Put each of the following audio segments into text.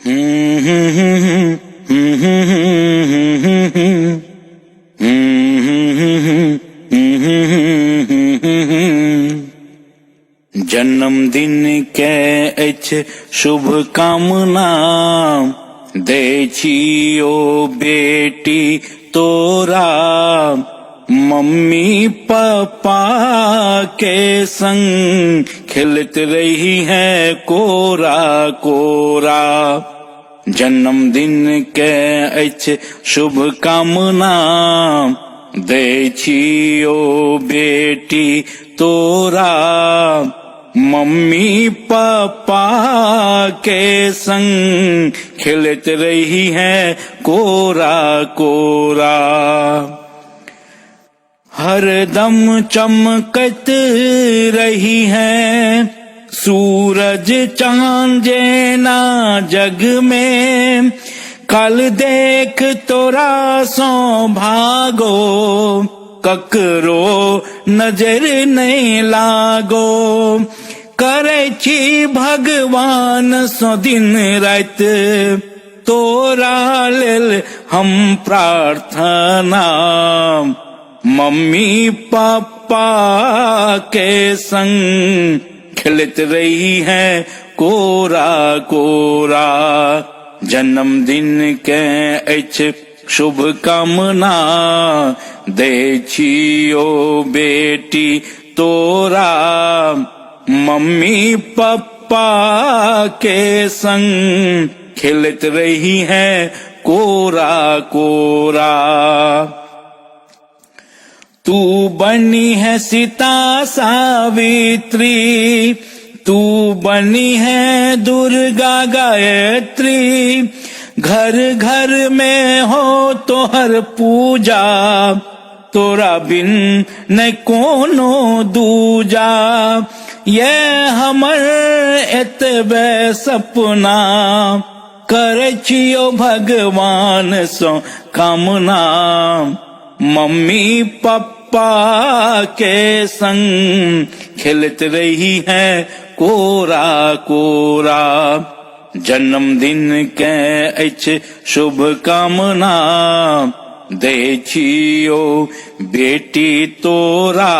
जन्मदिन के अछि शुभकामना दै छियौ बेटी तोरा, मम्मी पप्पा के संग खेलत रही है कोरा कोरा। जन्मदिन के अछि शुभकामना दै छियौ बेटी तोरा, मम्मी पप्पा के संग खेलत रही है कोरा कोरा। हरदम चमकत रही है सूरज चांद जेना जग में, कल देख तोरा सो भागो ककरो नजर नहीं लागो। करै छी भगवान सो दिन राति तोरा लेल हम प्रार्थना, मम्मी पप्पा के संग खेलत रही है कोरा कोरा। जन्मदिन के अछि शुभकामना दै छियौ बेटी तोरा, मम्मी पप्पा के संग खेलत रही है कोरा कोरा। तू बनी है सीता सावित्री, तू बनी है दुर्गा गायत्री, घर घर में हो तोहर पूजा, तोरा बिन न कोनो दूजा। ये हमर एतबे सपना, करै छियौ भगवान सँ कामना, मम्मी पप्पा के संग खेलत रही है कोरा कोरा। जन्मदिन के अछि शुभकामना दै छियौ बेटी तोरा,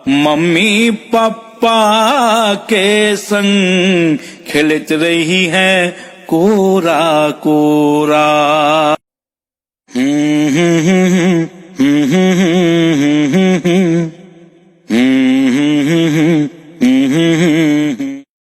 मम्मी पप्पा के संग खेलत रही है कोरा कोरा। हम्म हम्म हम्म।